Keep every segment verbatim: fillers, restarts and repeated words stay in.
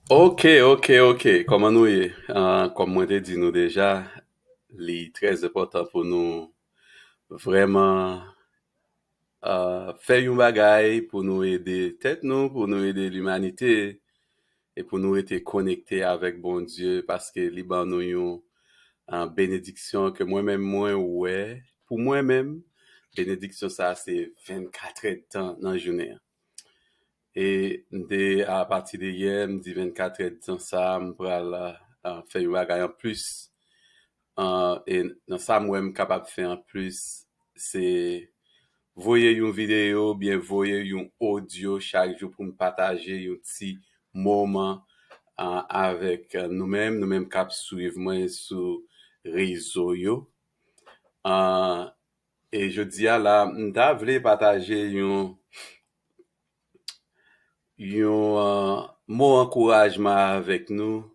Ok, ok, ok. Kòman nou ye? Ah, kòm mwen te di nou deja, li trè enpòtan pou nou vrèman ah, fè yon bagay pou nou ede tèt nou, pou nou ede limanite, e pou nou rete konekte avèk Bondye, paske li ban nou yon ah, benediksyon ke mwen menm mwen wè, pou mwen menm, benediksyon sa a se vennkat èdtan nan jounen an. E m te, apati de yè, m di vennkat èdtan sa a, m pral ah, fè yon bagay anplis. Ah, e nan sa m wè m kapab fè anplis, se voye yon videyo oubyen voye yon odyo chak jou pou m pataje yon ti moman ah, avèk ah, nou menm, nou menm k ap swiv mwen sou rezo yo. Ah, e jodi a la, m ta vle pataje yon, yon ah, mo ankourajman avèk nou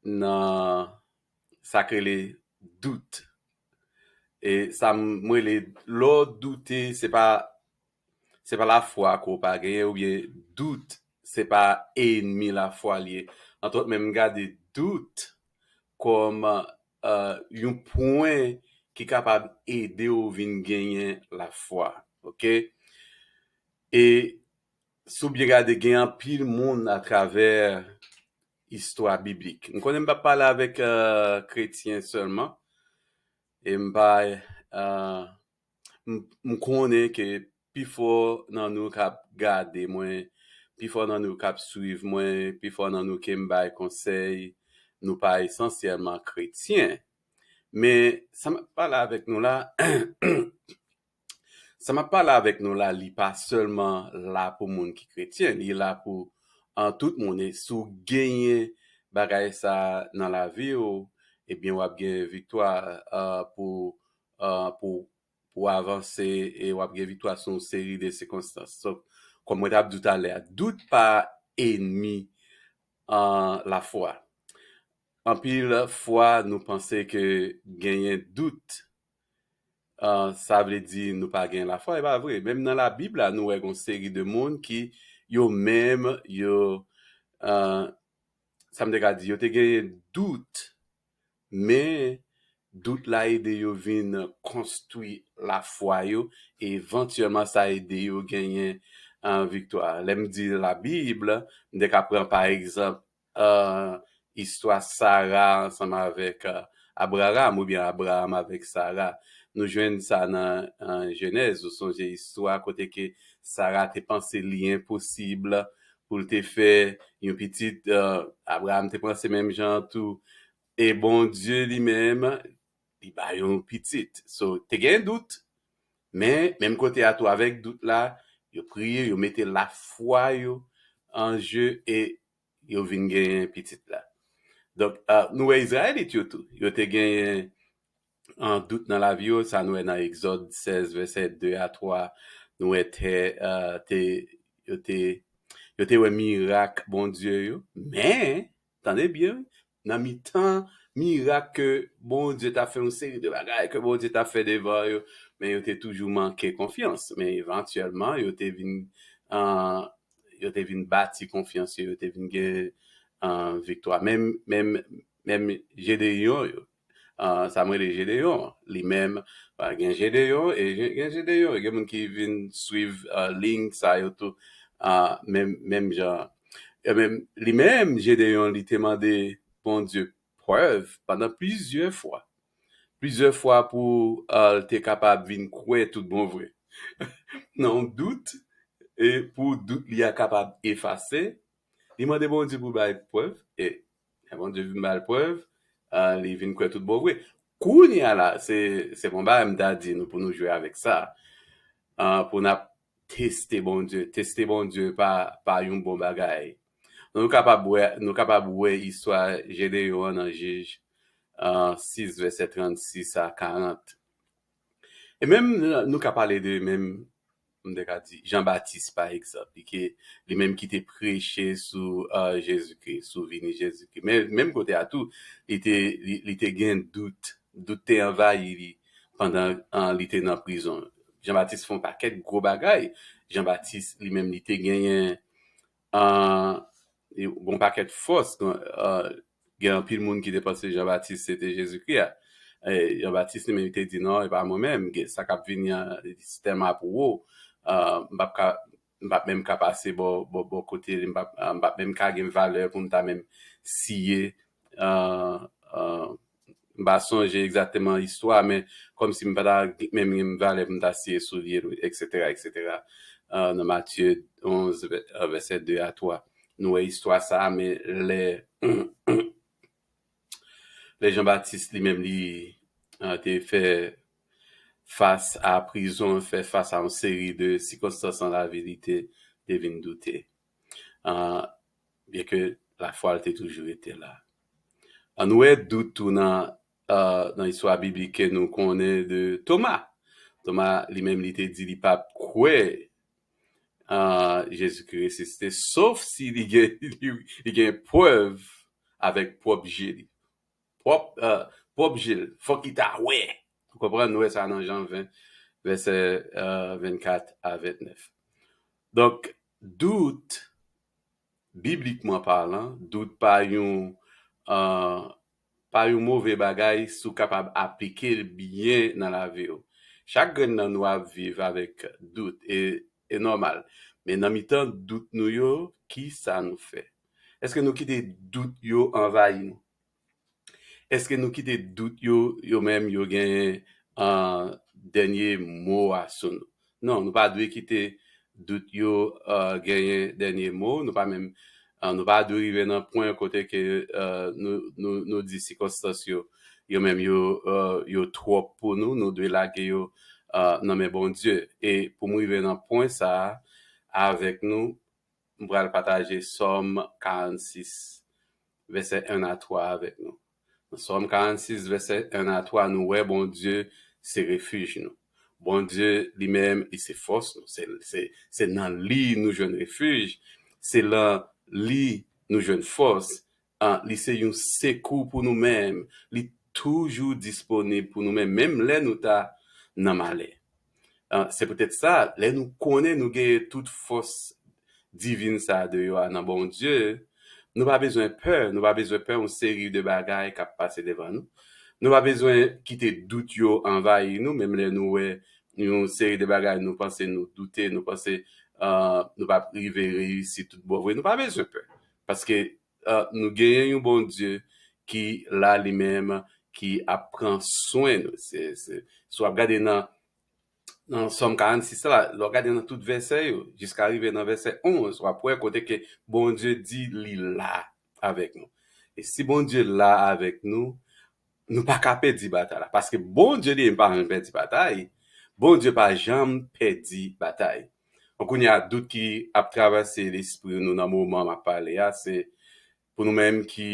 nan sa k rele dout. E sa m rele, lè w doute, se pa, se pa lafwa ke w pa genyen, oubyen dout, se pa enmi lafwa li ye. Antwòt, men m gade dout kòm ah, yon pwen ki kapab ede w vin genyen lafwa. Ok? E si w byen gade, gen anpil moun atravè istwa biblik. M konnen m p ap pale avèk ah, kretyen sèlman. E m pa ah, m, m konnen ke pifò nan nou k ap gade mwen, pifò nan nou k ap swiv mwen, pifò nan nou ke m bay konsèy, nou pa esansyèlman kretyen. Men sa m ap pale avèk nou la, sa m ap pale avèk nou la, li pa sèlman la pou moun ki kretyen, li la pou ah, tout moun. E si w genyen bagay sa a nan lavi w, ebyen w ap gen viktwa ah, pou, ah, pou, pou w avanse, e w ap gen viktwa sou yon seri de sikonstans. So, kòm mwen t ap di w talè a, dout pa enmi ah, lafwa. Anpil fwa, nou panse ke genyen dout, ah, sa vle di nou pa gen lafwa, e pa vre. Menm nan Labib la, nou wè gen yon seri de moun ki, yo menm, yo, ah, sa m te ka di, yo te genyen dout, men dout la ede yo vin konstwi lafwa yo, e evantyèlman sa ede yo genyen ah, viktwa. Lè m di Labib, m te ka pran pa egzanp ah, istwa Sara ansanm avèk ah, Abraram, oubyen Abraram avèk Sara. Nou jwenn sa nan ah, Jenèz, ou sonje istwa kote ke Sara te panse li enposib pou l te fè yon pitit, ah, Abraram te panse menm jan an tou. E Bondye li menm, li ba yo yon pitit. So, te gen dout, men menm kote a tou, avèk dout la, yo priye, yo mete lafwa yo an je e yo vin genyen pitit la. Donk, ah, nou wè Izrayelit yo tou, yo te genyen ah, dout nan lavi yo, sa nou wè nan Egzòd sèz, vèsè de a twa, nou wè tè, ah, te, yo te, yo te wè mirak Bondye yo, men, tande byen, wi, nan mitan mirak ke Bondye t ap fè, yon seri de bagay ke Bondye t ap fè devan yo, men yo te toujou manke konfyans. Men evantyèlman, yo te vin, ah, yo te vin bati konfyans yo, yo te vin gen ah, viktwa. Menm, menm, menm Jedeyon yo, ah, sa m rele Jedeyon, li menm, ah, gen Jedeyon e gen, gen Jedeyon. Gen moun ki vin swiv ah, liy sa yo tou, ah, menm, menm jan. E menm, li menm, Jedeyon, li te mande Bondye prèv pandan plizyè fwa. Plizyè fwa pou ah, l te kapab vin kwè tout bon vre. Nan yon dout, e pou dout li a kapab efase, li mande Bondye pou bay prèv, e lè Bondye vin bay l prèv, ah, li vin kwè tout bon vre. Kounye a la, se, se bon bagay m ta di nou pou nou jwe avèk sa. Ah, pou n ap teste Bondye. Teste Bondye pa, pa yon bon bagay. Nou kapab wè, nou kapab wè istwa Jedeyon an nan Jij, ah, sis, vèsè trannsis a karant. E menm, nou ka pale de menm, m te ka di, Jan Batis, pa egzanp, li ke, li menm ki te preche sou, ah, Jezikri, sou vini Jezikri. Men, menm kote a tou, li te, li, li te gen dout, dout te anvayi li pandan, ah, li te nan prizon. Jan Batis fè yon pakèt gwo bagay. Jan Batis, li menm, li te genyen, ah, Gon pakèt fòs, gen anpil moun ki te panse Jan Batis se te Jezikri a. Jan Batis li menm li te di non, e pa mwen menm, sa k ap vini an, sistèm a pou ou. M p ap ka m p ap menm ka pase bò bò bò kote li, m p ap m p ap menm ka gen valè pou m ta menm siye. M pa sonje egzakteman istwa, men kòmsi m pa ta menm gen valè pou m ta siye soulye l, etsetera, etsetera. Nan Matye onz, vèsè de a twa, nou wè istwa sa a, men lè lè Jan Batis li menm li te fè fas a prizon, fè fas a yon seri de sikonstans nan lavi li, te te vin doute. Byenke lafwa l te toujou rete la. An nou wè dout tou nan nan istwa biblik ke nou konnen de Toma. Toma li menm li te di li p ap kwè Jezikri resisite, sof si li gen li gen prèv avèk pwòp je li. Pwòp pwòp je l, fòk li ta wè. Ou konprann? Nou wè sa nan Jan ven, vèsè vennkat a vennèf. Donk, dout, biblikman palan, dout pa yon pa yon move bagay si w kapab aplike l byen nan lavi w. Chak grenn nan nou ap viv avèk dout, e e nòmal. Men nan mitan dout nou yo, ki sa nou fè? Èske nou kite dout yo anvayi nou? Èske nou kite dout yo, yo menm, yo genyen dènye mo a sou nou? Non, nou pa dwe kite dout yo genyen dènye mo. Nou pa menm, nou pa dwe rive nan pwen kote ke nou, nou, nou di sikonstans yo, yo menm yo, yo twòp pou nou, nou dwe lage yo nan men Bondye. E pou m rive nan pwen sa a avèk nou, m pral pataje Sòm karannsis, vèsè en a twa avèk nou. Nan Sòm karannsis, vèsè en a twa, nou wè Bondye se refij nou. Bondye li menm, li se fòs nou. Se, se, se nan li nou jwenn refij. Se nan li nou jwenn fòs. Li se yon sekou pou nou menm. Li toujou disponib pou nou menm, menm lè nou ta nan malè. Se poutèt sa, lè nou konnen nou genyen tout fòs divin sa a deyò a nan Bondye, nou pa bezwen pè, nou pa bezwen pè yon seri de bagay k ap pase devan nou. Nou pa bezwen kite dout yo anvayi nou, menm lè nou wè yon seri de bagay nou panse nou doute, nou panse nou p ap rive reyisi tout bon vre. Nou pa bezwen pè. Paske nou genyen yon Bondye ki la li menm, ki ap pran swen nou. Se, se, si w ap gade nan, nan Sòm karannsis la, lè w gade nan tout vèsè yo, jiska rive nan vèsè onz, w ap wè kote ke Bondye di li la avèk nou. E si Bondye la avèk nou, nou pa ka pèdi batay la. Paske Bondye li menm pa janm pèdi batay. Bondye pa janm pèdi batay. Donk, kounye a, dout ki ap travèse lespri nou nan moman m ap pale a, se pou nou menm ki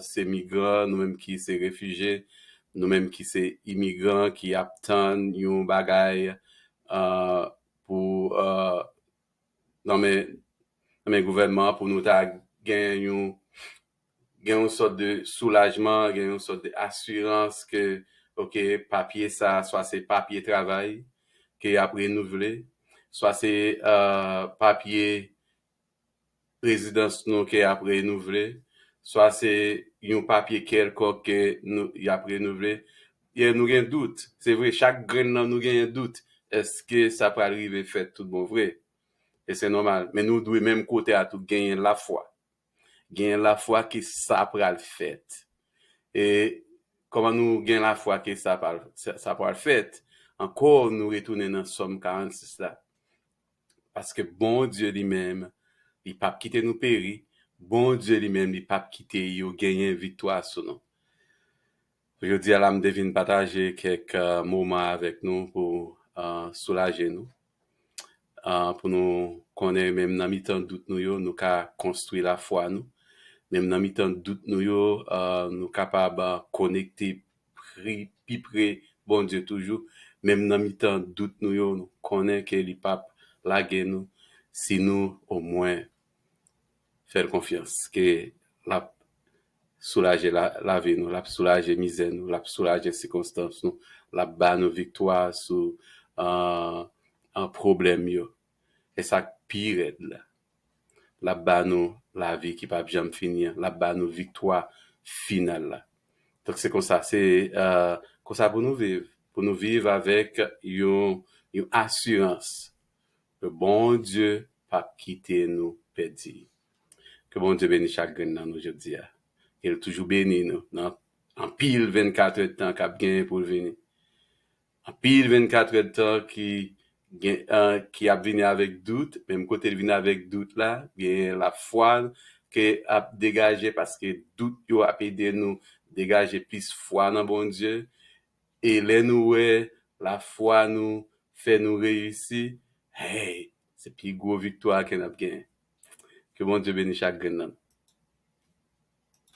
se migran, nou menm ki se refije, nou menm ki se imigran ki ap tann yon bagay pou nan men, nan men gouvènman an pou nou ta gen yon, gen yon sòt de soulajman, gen yon sòt de asirans ke, oke, papye sa, swa se papye travay ke y ap renouvle, swa se papye rezidans nou ke y ap renouvle, swa se yon papye kèlkòk ke nou, y ap renouvle. Yè, nou gen dout. Se vre, chak grenn nan nou genyen dout. Èske sa pral rive fèt tout bon vre? E se nòmal. Men nou dwe menm kote a tou genyen lafwa. Genyen lafwa ke sa pral fèt. E kòman nou gen lafwa ke sa pral, sa, sa pral fèt? Ankò, nou retounen nan Sòm karannsis la. Paske Bondye li menm, li p ap kite nou peri. Bondye li menm, li p ap kite yo genyen viktwa sou nou. Jodi a la, m te vin pataje kèk moman avèk nou pou soulaje nou. Pou nou konnen, menm nan mitan dout nou yo, nou ka konstwi lafwa nou. Menm nan mitan dout nou yo, nou kapab konekte pi pre Bondye toujou. Menm nan mitan dout nou yo, nou konnen ke li p ap lage nou si nou omwen fè l konfyans ke l ap soulaje lavi nou, l ap soulaje mizè nou, l ap soulaje sikonstans nou, l ap ba nou viktwa sou pwoblèm yo. E sa k pi rèd la, l ap ba nou lavi ki p ap janm fini an. L ap ba nou viktwa final la. Donk, se konsa, se uh, konsa pou nou viv. Pou nou viv avèk yon, yon asirans ke Bondye p ap kite nou pèdi. Ke Bondye beni chak grenn nan nou jodi a. Ke l toujou beni nou nan anpil vennkat èdtan k ap genyen pou l vini. Anpil vennkat èdtan ki gen, uh, ki ap vini avèk dout, menm kote l vini avèk dout la, gen lafwa ke ap degaje paske dout yo ap ede nou degaje plis fwa nan Bondye. E lè nou wè lafwa nou fè nou reyisi, hey, se pi gwo viktwa ke n ap genyen. Ke Bondye beni chak grenn nan.